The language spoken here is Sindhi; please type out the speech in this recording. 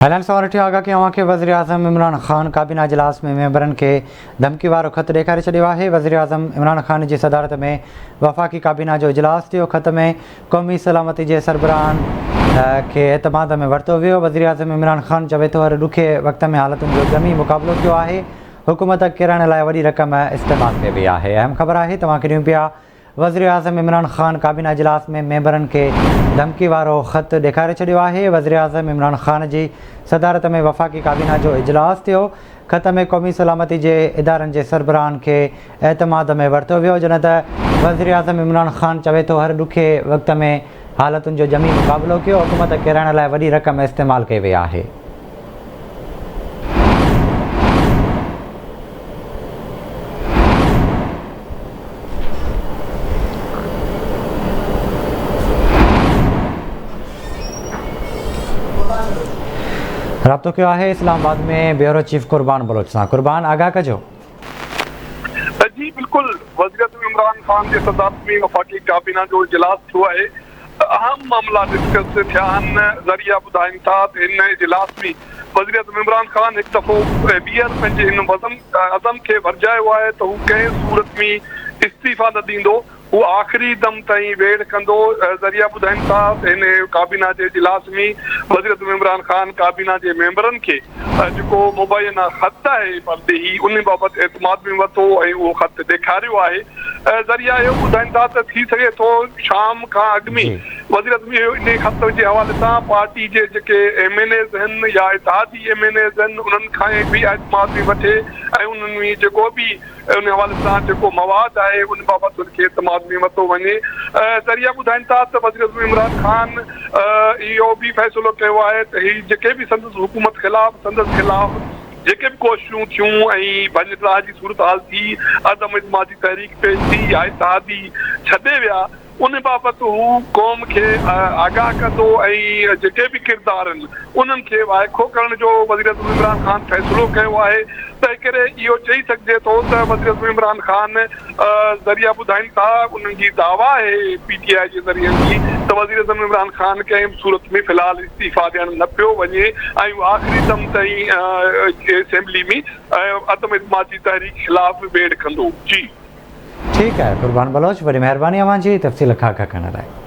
هيلن سان رٺيو آگاهه ڪيو اوهان کي وزيراعظم عمران خان ڪابينا اجلاس ۾ ميمبرن کي ڌمڪي وارو خط ڏيکاري ڇڏيو آهي وزيراعظم عمران خان جي صدارت ۾ وفاقي ڪابينا جو اجلاس ٿيو خط ۾ قومي سلامتي جي سربراهن کي اعتماد ۾ ورتو ويو وزيراعظم عمران خان چوي ٿو هر ڏکي وقت ۾ حالتن جو ڄمي مقابلو ڪيو آهي حڪومت ڪيرائڻ لاء وڏي رقم استعمال ڪئي وئي آهي اهم خبر آهي توهان کي ڏيون پيا وزيراعظم عمران خان ڪابينا اجلاس ۾ ميمبرن کي ڌمڪي وارو خط ڏيکاري ڇڏيو آهي، وزيراعظم عمران خان جي صدارت ۾ وفاقي ڪابينا جو اجلاس ٿيو، خط ۾ قومي سلامتي جي ادارن جي سربراهن کي اعتماد ۾ ورتو ويو، جڏهن ته وزيراعظم عمران خان چوي ٿو هر ڏکي وقت ۾ حالتن جو ڄمي مقابلو ڪيو، حڪومت ڪيرائڻ لاء وڏي رقم استعمال ڪئي وئي آهي. رابطو ڪيو آهي اسلام آباد ۾ بيورو چيف قربان بلوچ سان قربان آگاهه ڪجو. جي بلڪل وزيراعظم عمران خان جي صدارت ۾ وفاقي ڪابينا جو اجلاس ٿيو آهي اهم معاملا ڊسڪس ٿيا آهن، ذريعا ٻڌائين ٿا ته هن اجلاس ۾ وزيراعظم عمران خان هڪ دفعو ٻيهر پنهنجي هن وزن عزم کي ورجايو آهي ته هو ڪنهن صورت ۾ استعيفا نه ڏيندو، هو آخري دم تائين ويڙهه ڪندو، ذريعا ٻڌائين ٿا ته هن ڪابينا جي اجلاس ۾ وزيراعظم عمران خان ڪابينا جي ميمبرن کي جيڪو مبينا خط آهي پرڏيهي ان بابت اعتماد ۾ ورتو ۽ اهو خط ڏيکاريو آهي. ذريعا اهو ٻڌائين ٿا ته ٿي سگهي ٿو شام کان اڳ ۾ وزيراعظم اهو انهي خط جي حوالي سان پارٽي جي جيڪي ايم اين ايز آهن يا اتحادي ايم اين ايز آهن انهن کان به اعتماد ۾ وٺي ۽ انهن ۾ جيڪو به ان حوالي سان جيڪو مواد آهي ان بابت ان کي اعتماد ۾ ورتو وڃي ذريعا ٻڌائين ٿا ته وزيراعظم عمران خان اهو به فيصلو ڪيو آهي ته هي جيڪي به سندس حڪومت خلاف سندس خلاف جيڪي به ڪوششون ٿيون ۽ ڀڃ ڊاهه جي صورتحال ٿي، عدم اعتماد جي تحريڪ پيش ٿي يا اتحادي ڇڏي ويا، ان بابت هو قوم کي آگاهه ڪندو ۽ جيڪي به ڪردار آهن، انهن کي وائکو ڪرڻ جو وزيراعظم عمران خان فيصلو ڪيو آهي. تنهنڪري اهو چئي سگهجي ٿو ته وزيراعظم عمران خان ذريعا ٻڌائين ٿا، انهن جي دعويٰ آهي پي ٽي آء جي ذريعن جي ته وزيراعظم عمران خان ڪنهن به صورت ۾ في الحال استعيفيٰ ڏيڻ نه پيو وڃي ۽ هو آخري دم تائين اسيمبلي ۾ عدم اعتماد جي تحريڪ خلاف ويڙهه ڪندو. جي. ٺيڪ آهي قربان بلوچ وڏي مهرباني اوهان جي تفصيل کان آگاهه ڪرڻ لاء.